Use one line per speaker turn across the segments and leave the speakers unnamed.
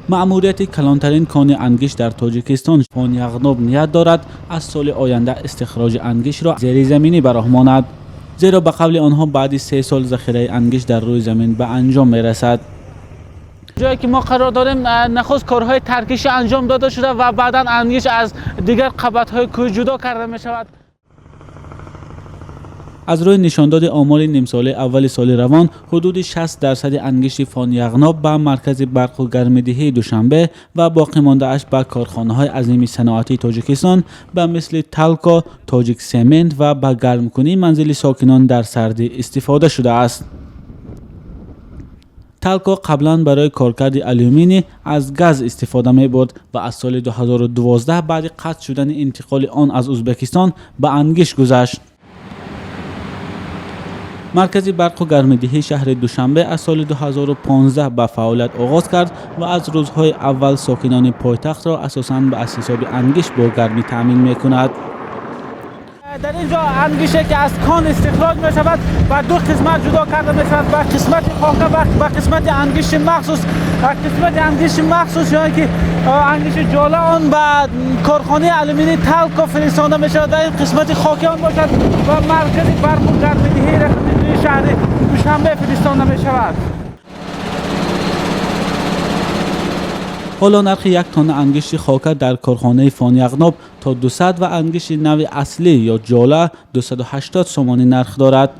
Маъмурияти калонтарин кони ангишт дар Тоҷикистон Фон-Яғноб ният дорад аз соли оянда истихроҷи ангиштро зеризаминӣ ба роҳ монад. Зеро ба қавли онҳо баъди 3 сол захираи ангишт дар рӯи замин ба анҷом мерасад. Ҷое ки мо қарор дорем, нахуст корҳои таркишӣ анҷом дода шуда ва баъдан ангишт аз дигар қабатҳои кӯҳ ҷудо карда мешавад. Аз рӯи нишондоди омори нимсолаи аввали соли равон, ҳудуди 60% ангишти Фон-Яғноб ба маркази барқу гармидиҳии Душанбе ва боқимондааш ба корхонаҳои азими саноатии Тоҷикистон ба мисли Талко, Тоҷиксемент ва ба гармкунии манзили сокинон дар сардӣ истифода шудааст. Талко қаблан барои коркарди алюминий аз газ истифода мебурд ва аз соли 2012 баъди қатъ шудани интиқоли он аз Ӯзбекистон ба ангишт гузашт. Маркази барқу гармидиҳии шаҳри Душанбе аз соли 2015 ба фаъолият оғоз кард ва аз рӯзҳои аввал сокинони пойтахтро асосан аз ҳисоби ангишт бо гармӣ таъмин мекунад. Дар ин ҷо ангише ки аз кон истихроҷ мешавад, ба ду қисмат ҷудо карда мешавад: ба қисмати хока ва ба қисмати ангишти махсус. Қисмати ангишти махсус ё ки ангишти ҷола, он ба корхонаи алюминии Талко фиристонда мешавад ва ин қисмати хоки он бошад, ба маркази барқу гармидиҳии рақами дуи шаҳри Душанбе фиристонда мешавад. Ҳоло нархи 1 тонна ангишти хока дар корхонаи Фон-Яғноб то 200 ва ангишти нави аслӣ ё ҷола 280 сомонӣ нарх дорад.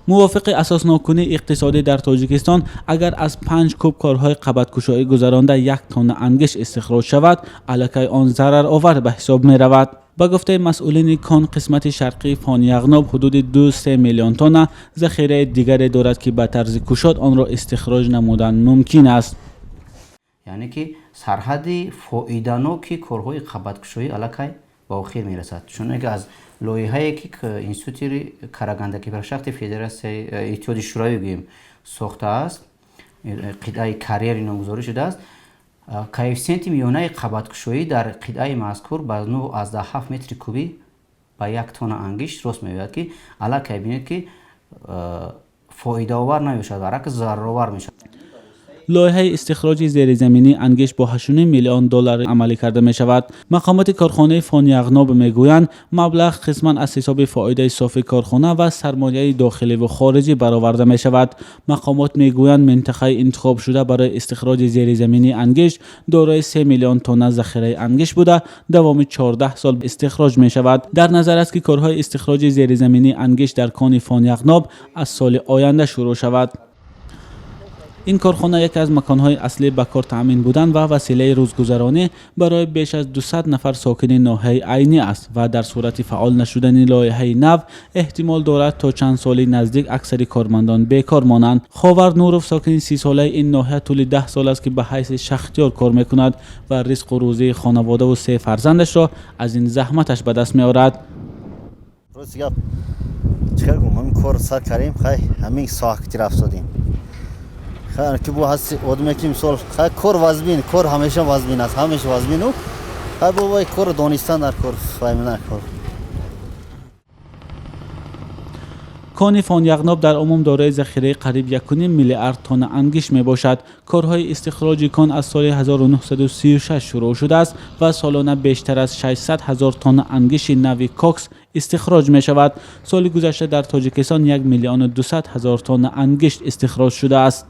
Мувофиқи асосноккунии иқтисодӣ дар Тоҷикистон, агар аз 5 куб корҳои қабаткушоӣ гузаронда 1 тонна ангишт истихроҷ шавад, аллакай он зараровар ба ҳисоб меравад. Ба гуфтаи масъулини кон, қисмати шарқии Фон-Яғноб ҳудуди 2-3 миллион тонна захираи дигаре дорад, ки ба тарзи кушод онро истихроҷ намудан мумкин аст.
Яъне ки сарҳади фоиданоки корҳои қабаткушоӣ аллакай ба охир мерасад, чуне ки аз лоиҳае ки институти Караганда-Кибершахти Федератсияи Иттиҳоди Шӯравӣ гӯем сохтааст, қитъаи карьери номгузорӣ шудааст, коэффисиенти миёнаи қабаткушоӣ дар қитъаи мазкур ба 9,7 метри кубӣ ба 1 тонна ангишт рост меояд, ки аллакай бинед ки фоидаовар намешавад, баръакс зараровар мешавад.
Лоиҳаи истихроҷи зеризаминии ангишт бо 8,5 миллион доллар амалӣ карда мешавад. Мақомоти корхонаи Фон-Яғноб мегӯянд, маблағ қисман аз ҳисоби фоидаи софи корхона ва сармояи дохиливу хориҷӣ бароварда мешавад. Мақомот мегӯянд, минтақаи интихобшуда барои истихроҷи зеризаминии ангишт дорои 3 миллион тонна захираи ангишт буда, давоми 14 сол истихроҷ мешавад. Дар назар аст, ки корҳои истихроҷи зеризаминии ангишт дар кони Фон-Яғноб аз соли оянда шурӯъ шавад. Ин корхона яке аз маконҳои аслӣ ба кор таъмин будан ва василаи рӯзгузаронӣ барои беш аз 200 нафар сокини ноҳияи Айнӣ аст ва дар сурати фаъол нашудани лоиҳаи нав эҳтимол дорад, то чанд соли наздик аксари кормандон бекор монанд. Ховар Нуров, сокини 30-солаи ин ноҳия, тӯли 10 сол аст, ки ба ҳайси шахтёр кор мекунад ва ризқу рӯзии хонаводаву се фарзандашро аз ин заҳматаш ба даст меорад.
Рости гап, чикар гум, ҳамин кор сар кардем, хай, ҳамин соҳа рафтодем, хай, ки бо ҳасти одаме ки мисол, хай, кор вазмин, кор ҳамеша вазмин аст, ҳамеша вазмину, хай, бо вай корро донистан дар кор, фаҳмидан кор.
Кони Фон-Яғноб дар умум дорои захираи қариб 1,5 миллиард тонна ангишт мебошад. Корҳои истихроҷи кон аз соли 1936 шурӯъ шудааст ва солона бештар аз 600 ҳазор тонна ангишти нави кокс истихроҷ мешавад. Соли гузашта дар Тоҷикистон 1 200 000 тонна ангишт истихроҷ шудааст.